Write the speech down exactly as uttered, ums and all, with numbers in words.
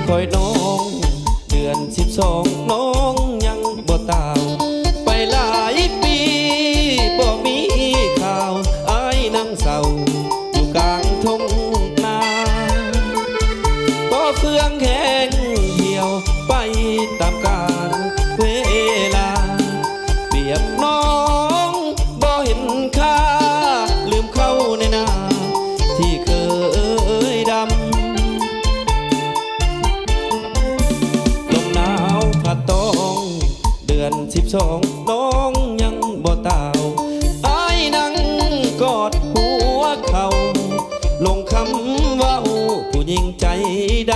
คอยน้องเดือนสิบสองน้องยังบ่ตาว ไปหลายปีบ่มีข่าว อ้ายนั่งเศร้าอยู่กลางทงนา ก็เฟืองแห้งเหี่ยวไปตามกาลเวลา เปรียบน้องบ่เห็นค่า ลืมเข้าในนาที่เคยดำ ลมหนาวพัดตอง เดือนสิบสองน้องยังบ่ตาว อ้ายนั่งกอดหัวเขา ลงคำเว้าผู้หญิงใจด